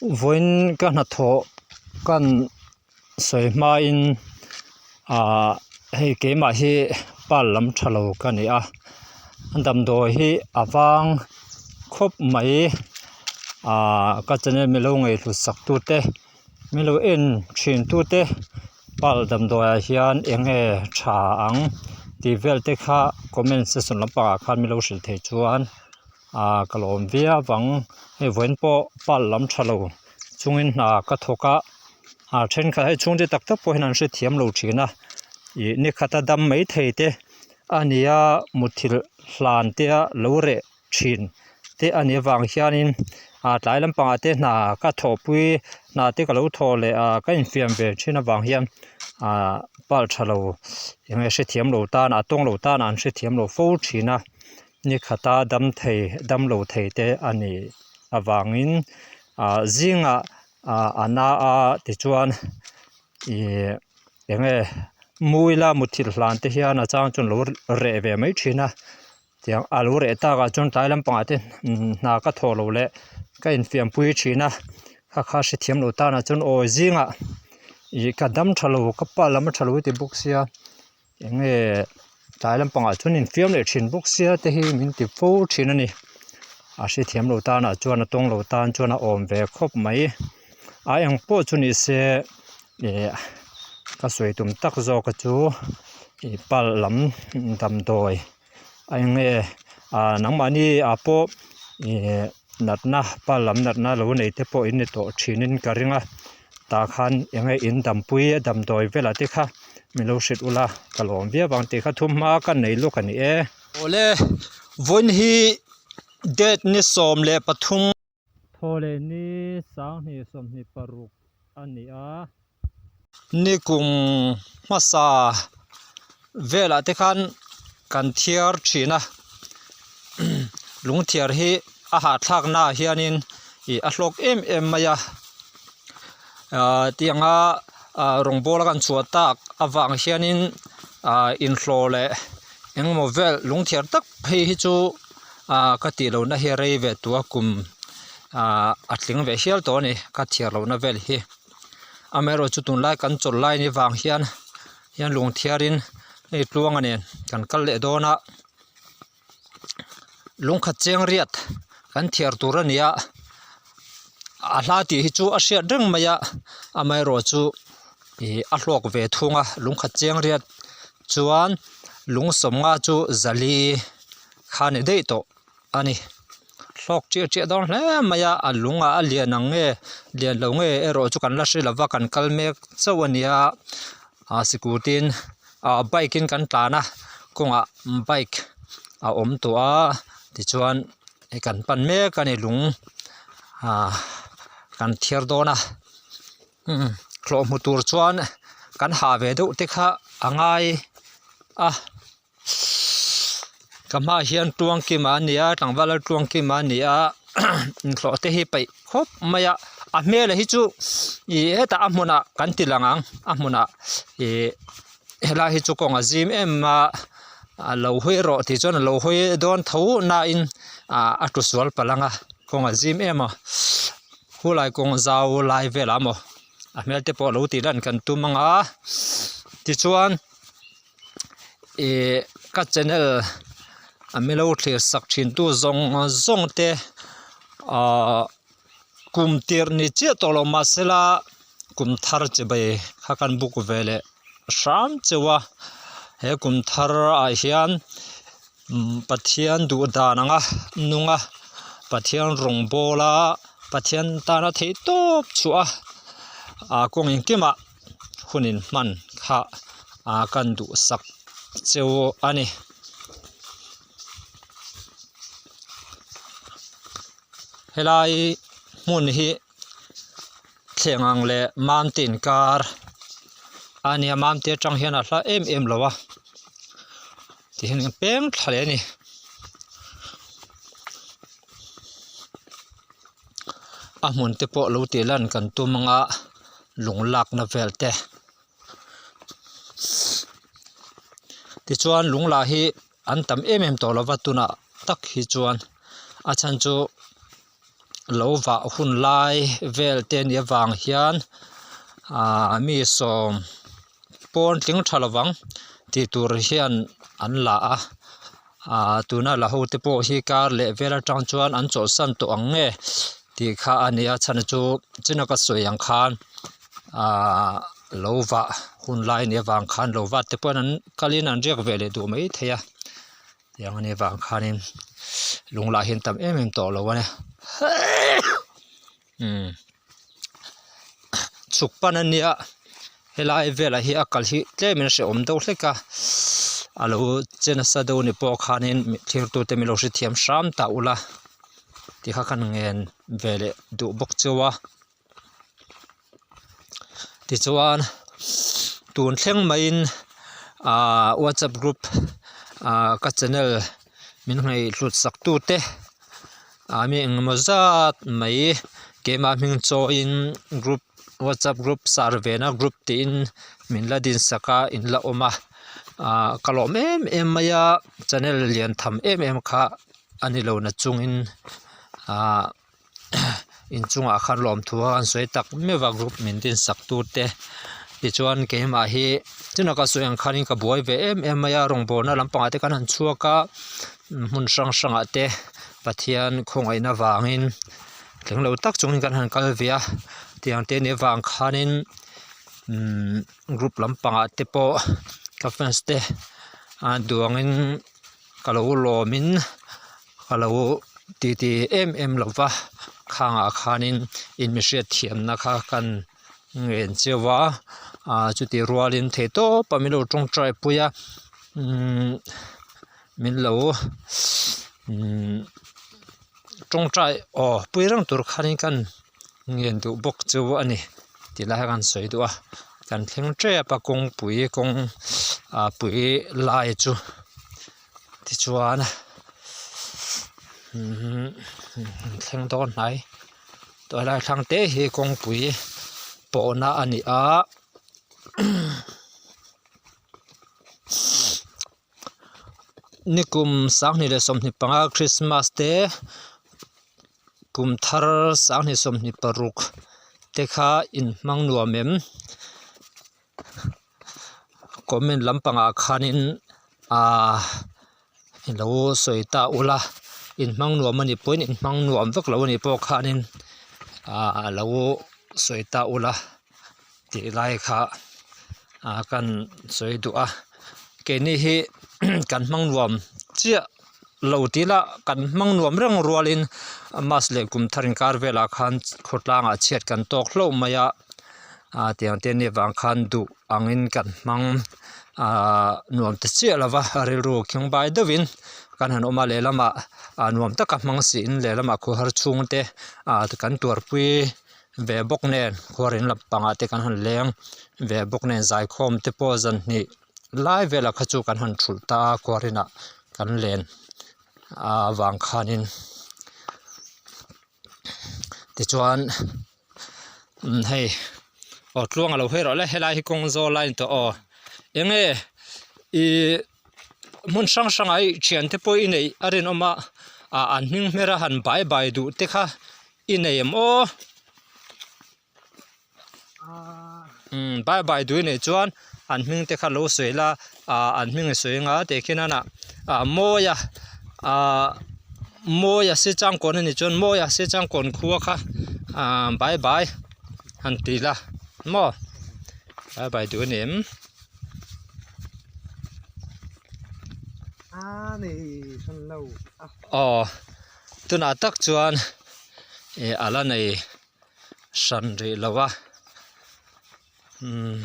Vawiin ka hnathawh kan sawi hmain ah hei keimah hi pa lam tha lo ka ni a damdawi hi a vang khawp mai ah ka channel milo ngaihhlut sak tute milo en thin tute pal damdawi ah hian eng nge tha ang tih vel te kha comment section lampangah khan milo hrilh theih chuan. Ahh ka lawm viau ang hei vawiin pawh pal lam tha lo chungin hna ka thawk a ah thenkhat hei chhungte tak tak pawh hian an hrethiam lo thin a ih ni khata dam mai thei te a ni a mutthilh hlan te a lo reh thin te a nih avang hianin ah tlai lampangah te hna ka thawhpui hna te ka lo thawh leh a ka infiam ve thin avang hian ah pal tha lo eng nge hrethiam lo tan a tawng lo tan an hrethiam lo fo thin a. Ni khata dam thei dam lo thei te a nih avangin ah zingah ah a na a tichuan ih eng nge muila muthilh hlan te hian a chang chuan lo reh ve mai thin a tiang a lo reh takah chuan tlai lampangah te hna ka thawh loh leh ka infiampui thin a kha kha hrethiam lo tanah chuan aw zingah ih ka dam tha lo ka pa lam a tha lo ti bawk sia. Eng nge tlai lampangah chuan infiam leh thin bawk sia te hi min ti fo thin a ni a hrethiam lo tanah chuan a tawng lo tan chuan a awm ve khawp mai a eng pawh chu ni se ih ka sawi tum tak zawk a chu ih pal lam damdawi a eng nge ah nangmahni ah pawh ih natna pa lam natna lo nei te pawh in ni tawh thinin ka ring a tah khan eng nge in dampui a damdawi velah te kha min lo hrilh ula ka lawm viau ang tih kha thu hma ka nei lawk a ni e. Awle vawiin hi date ni 13. Thawhleh ni 2026 a ni a. Ni kum hmasa velah te khan kan thiar thin a lung thiar hi a hahthlak naah hianin ih a hlawk em em mai a ahh tianga ah rawngbawl a kan chhuah tak avang hianin ah inhlawh leh engemaw vel lung thiar tak phei hi chu ah ka tih lohna hi a rei ve tawh a kum ah a tling ve hial tawh a ni ka thiar lohna vel hi. Amaherawhchu tunlai kan chawlh lai ni vang hian hian lung thiarin hei tluanga nen kan kal leh dawn a lungkhat cheng riat kan thiar tur a ni a a hla tih hi chu a hriat reng mai a amaherawhchu ih a hlawk ve thung a lungkhat cheng riat chuan lung sawmnga chu zali kha a ni daih tawh. a ni hlawk chiah chiah dawn hle mai a a lung ah a lian ang nge lian lo nge erawh chu kan la hre lova kan kal mek chauh a nia ah scooty in ah bike in kan tlan a kawngah bike a awm tawh a tichuan hei kan pan mek a ni lung ah kan thiar dawn a hlawh hmu tur chuan kan hah ve deuh te kha a ngai a. Ka hmaah hian Tluangkima a ni a tlangval a Tluangkima a ni a inhlawh te hi peih khawp mai a a hmel hi chu ih hetah a hmunah kan ti lang ang a hmunah ih helai hi chu kawng a zim em a a lo hawi rawh tih chuan a lo hawi dawn tho nain ah a tlu sual palh ang a kawng a zim em a khulai kawng zau lai velah maw a hmel te pawh lo tih lan kan tum ang a tichuan. Ihh ka channel a milo thlir sak thin tu zawng zawng te ahh kum tir ni chiah tawh lo mahsela kum thar chibai kha kan buk ve leh hram cheu a he kum thar ah hian Pathian duh dan anga nung a Pathian rawng bawl a Pathian tana theih tawp chhuah a ah kawng engkimah. hun in hman kha ah kan duh sak cheu a ni. Helai hmun hi thleng ang leh Mamte inkar a nia Mamte atang hian a hla em em lo a tihian a peng thla leh a ni. A hmun te pawh lo tih lan kan tum anga lung lakna vel te tichuan lung lah hi an tam em em tawh lova tunah tak hi chuan a chhan chu. Lo vah hun lai vel te nih avang hian aaa mi sawm pawn tling tha lovang tih tur hian an la a aaa tuna la ho te pawh hi kar leh vel atang chuan an chawlhsan tawh ang nge tih kha a ni a chhan chu china ka sawi ang khan aaa lo vah hun lai nih avang khan lo vat te pawh an kalin an riak ve leh duh maithei a. Tiang anih avang khanin lung lah hi an tam em em tawh lo a ni umm chhuk pan ania helai velah hi a kal hi tlemin a hrehawm deuh hlek a a lo che nasa deuh ni pawh khanin thirtute min lo hrethiam hram ta ula ti kha khan ngen ve leh duh bawk cheu a. Tichuan tun thleng maiin ahh whatsapp group ahh ka channel min ngaihhlut sak tute ah mi engemaw zat mai keimah hming chawiin group whatsapp group sar ve na group tiin min la din sak a in la awm a ahh ka lawm em em mai a channel lian tham em em kha a ni lo na chungin ahh. Inchungah khan lawmthu a an sawi tak meuh a group min din sak tu te tichuan keimah hi tuna ka sawi ang khanin ka buai ve em em mai a rawngbawlna lampangah te kan han chhuak a hmun hrang hrangah te Pathian khawngaihna vangin tling lo tak chungin kan han kal ve a tiang te nih avang khanin umm group lampangah te pawh ka fans te a duangin ka lo lawmin ka lo titi em em lo va khangah khanin in mi hriatthiamna kha kan ngen cheu a ah chutih rualin thei tawp a min lo tawngtai pui a umm min lo umm tawngtai aw pui reng tur khanin kan ngen duh bawk chu a ni tih lai kha kan sawi duh a kan thleng tep a kawngpui kawng ah pui lai chu tichuan umm thleng dawn hnai tawh lai thlang te hi kawngpui pawhna a ni a. Nikum 2025 Christmas te kum thar 2026 te kha inhmang nuam em comment lampangah khanin ahh ilo sawi ta ula inhmang nuam anih pawhin inhmang nuam vak lo anih pawh khanin ahh lo sawi ta ula tih lai kha ah kan sawi duh a keini hi kan hmang nuam chiah lo tih lah kan hmang nuam reng rualin mass leh kum thar inkar velah khan khawtlangah chhiat kan tawk hlauh mai a ah tiang te nih avang khan duh angin kan hmang ah nuam ta chiah lo va rilru khingbai deuhin kan han awm a lehlamah ah nuam taka hmang siin lehlamah khawhar chhungte ah kan tuarpui. Ve bawk nen khuarin lampangah te kan han leng ve bawk nen zaikhawm te pawh zan hnih lai velah kha chu kan han thulh ta a khuarinah kan len avang khanin tichuan umm hei aw tluang a lo hawi rawh le helai hi kawng zawl lai a ni tawh aw eng nge ihh hmun hrang hrangah ih thian te pawh i neih a rinawm a ah an hming hmer a han bai bai duh te kha. I nei em aw? Umm bye bye duh i neih chuan an hming te kha lo sawi la ah an hming i sawi anga teh khian a ah mawi a ah mawi a sichangkawn a nih chuan mawi a sichangkawn khua kha ah bye bye han ti la maw bye bye duh a ni em? Aw. Tunah tak chuan ih a la nei hran rih lo a umm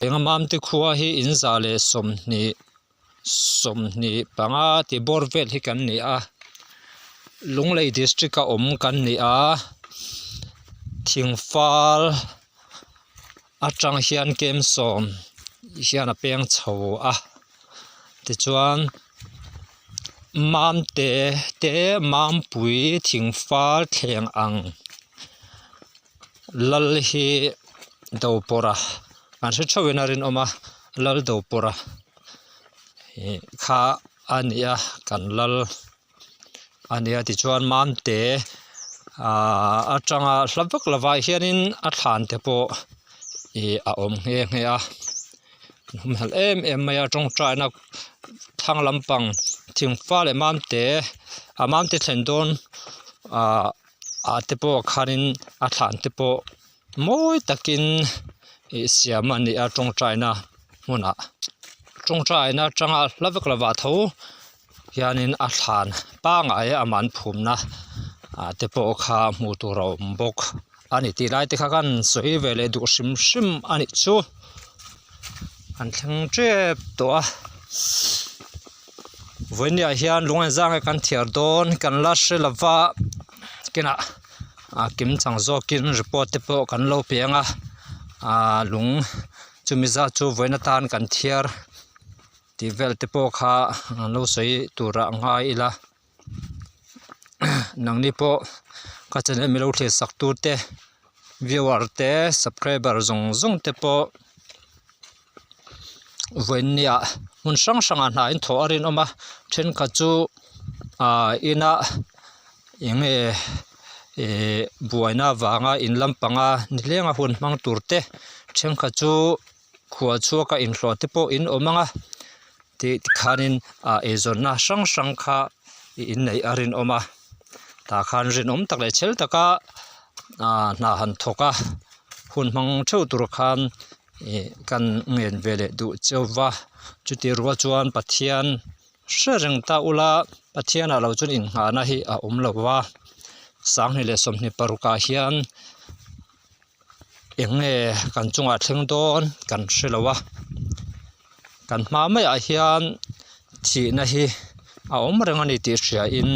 eng a mamte khua hi in za leh 20 25 tih bawr vel hi kan ni a Lunglei district a awm kan ni a thingfal atang hian kem sawm hian a peng chho a tichuan. Mamte te Mampui thingfal thleng ang lal hi Dopawrha an hre theuhin a rinawm a lal Dopawrha ih kha a ni a kan lal a ni a tichuan Mamte. Ahh atanga hla vak lovah hianin a thlan te pawh ih a awm nghe nghe a an humhalh em em mai a tawngtaina thlang lampang thingfa leh mamte a mamte thlen dawn ahh ah te pawh khanin a thlan te pawh mawi takin ih siam a ni a tawngtaina hmunah tawngtaina atanga hla vak lovah tho. Hianin a thlan pangai amah an phumna ah te pawh kha hmuh tur a awm bawk a ni tih lai te kha khan sawi ve leh duh hrim hrim a nih chu an thleng tep tawh a vawinia hian lung an zang nge kan thiar dawn kan la hre lova kinah ah kim chang zawkin report te pawh kan lo pe ang a ah lung chumi zat chu vawiin atan kan thiar. Tih vel te pawh kha an lo sawi turah a ngai ila nangni pawh ka channel milo thlir sak tu te viewer te subscriber zawng zawng te pawh vawinia hmun hrang hrangah hna in thawh a rinawm a thenkhat chu ah inah eng nge ih buaina avanga in lampanga nileng a hun hmang tur te thenkhat chu. Khual chhuak a inhlawh te pawh in awm ang a tih tikhanin ah eizawnna hrang hrang kha i inneih a rinawm a tah khan rinawm tak leh chhel taka ah hna han thawk a hun hmang theuh tur khan ih kan ngen ve leh duh cheu va chutih rual chuan Pathian hre reng ta ula Pathianah lo chuan inngahna hi a awm lo va sanghnih leh 26 ah hian. Eng nge kan chungah thleng dawn kan hre lo a kan hma maiah hian thihna hi a awm reng a ni tih hria in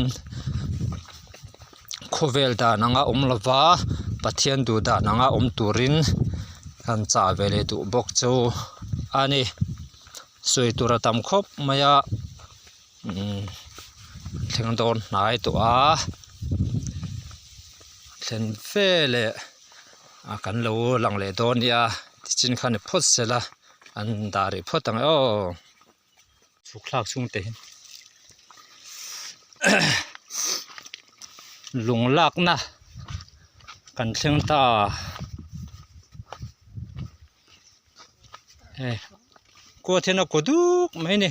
khawvel dan anga awm lova Pathian duh dan anga awm turin kan chah ve leh duh bawk chu a ni sawi tur a tam khawp mai a umm thleng dawn hnai tawh a thlen veleh. Ah kan lo lang leh dawn nia tichin kha ni phawt se la an dah rih phawt ang e aw chhuk thlak chhung te hi lung lakna kan thleng ta hei kawt hian a kaw duk mai a ni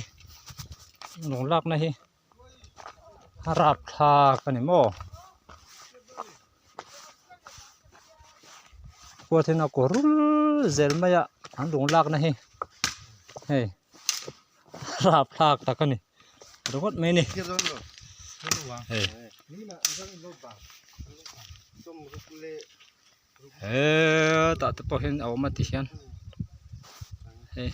lung lakna hi. A rapthlak a ni maw khua then a kaw rul zel mai a an lung lakna hi hei rapthlak tak a ni ringawt mai a ni hei hetah te pawh hian a awm a ti hian hei.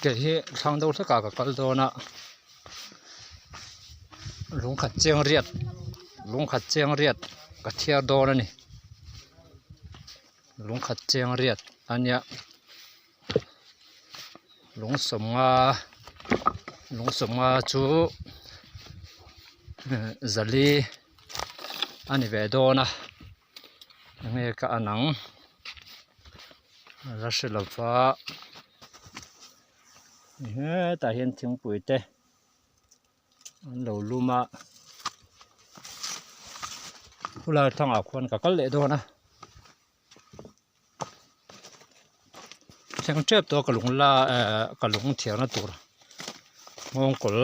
Kei hi thlang deuh hlekah ka kal dawn a lungkhat chiang riat lungkhat chiang riat ka thiar dawn a ni lungkhat chiang riat a nia lung sawmnga lung sawmnga chu zali a ni ve dawn a. Enge ka an ang la hre lo va hetah hian thingpui te an lo lum a khulai thlangah khuan ka kal leh dawn a thleng tep tawh a ka lung la ehh ka lung thiarna tur nghawngkawl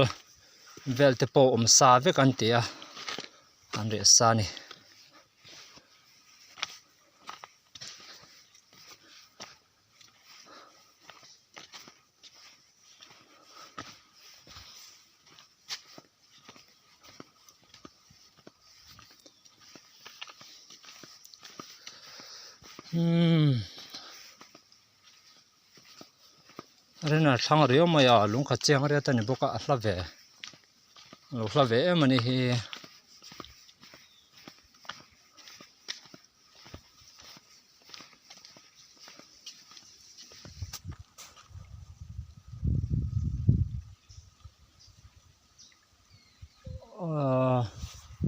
vel te pawh awm sa vek an ti a an reh sa a ni. Umm rin a thlang riau mai a lungkhat chiang riat a ni bawk a a hla ve lo hla ve em a ni hi. Ahh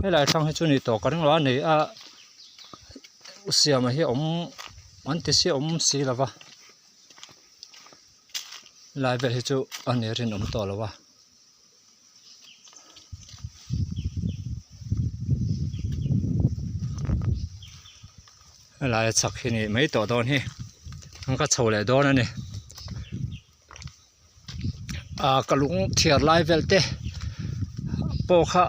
helai thlang hi chu ni tawh ka ring lo a ni a siama hi a awm an ti si a awm si lo va helai vel hi chu a ni rinawm tawh lo a. Helai a chhak hi nih mai tawh dawn hi an ka chho leh dawn a ni ah ka lung thiar lai vel te pawh kha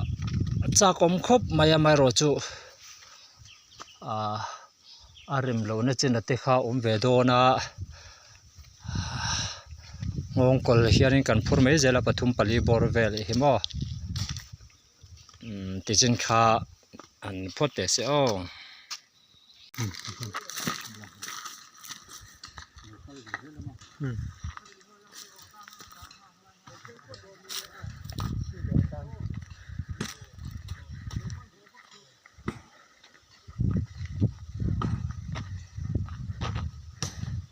chak awm khawp mai a amaherawhchu ah a rem lohna chin a te kha a awm ve dawn a nghawng kawl hianin kan phur mai zel a pathum pali bawr vel hi maw umm tichin kha an phawt teh se aw.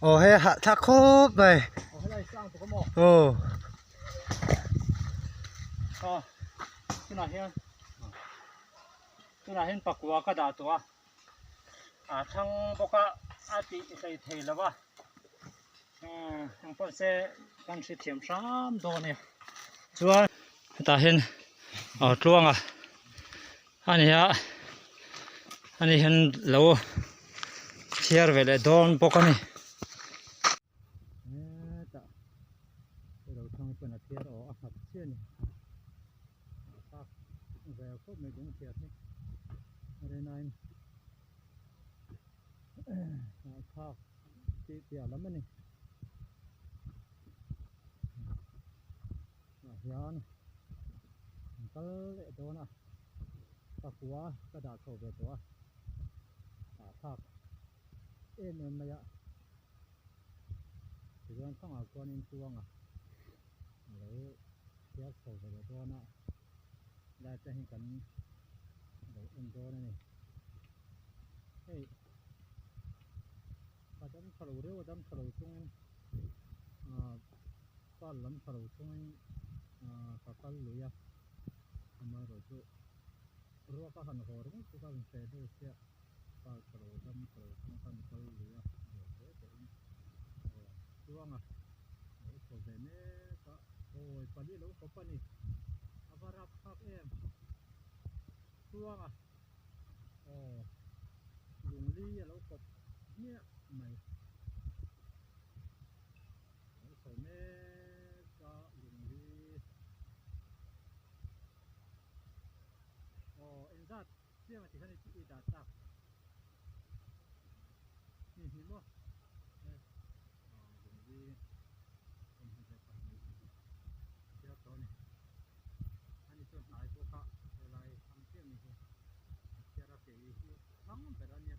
Aw hei a hahthlak khawp mai aw. Tunah hian tunah hian pakua ka dah tawh a a thlang bawk a a tih hlei thei lo va umm engpawh se kan hrethiam hram dawn e chuan hetah hian aw tluanga a ni a ani hian lo chhiar ve leh dawn bawk a ni. Hetah ilo thlang chuan a chhiar aw a nghat chiah a ni a thlak ve khawp mai lung chhiar hi a rin aiin a thlak tih piah lam a ni tah hian an kal leh dawn a pakua ka dah chho ve tawh a a thlak em em mai a tichuan thangah chuanin tluanga a lo chhiar chho ve leh dawn a helai te hi kan lo en dawn a ni hei a dam tha lo riau a dam tha lo chungin ahh kar lam tha lo chungin ahh ka kal lui a amaherawhchu ruak a han haw ringawt chu ka rawn hreh deuh chiah. Kar tha lo dam tha lo chung khan kal lui a buai hle tawh in aw chuang a lo chho ve mek a awi pali lo kawp a ni a va rap thlak em chuang a aw lungli a lo kawp hmiah mai lo chho mek a lungli aw engzat. Chiang a ti khan i dah tak ni hi maw e ah lungli 22 chhiar tawh a ni ani chuan hnai pawh kha helai thlang chiah ni hi a chhiar a kei hi thlang ber a nia.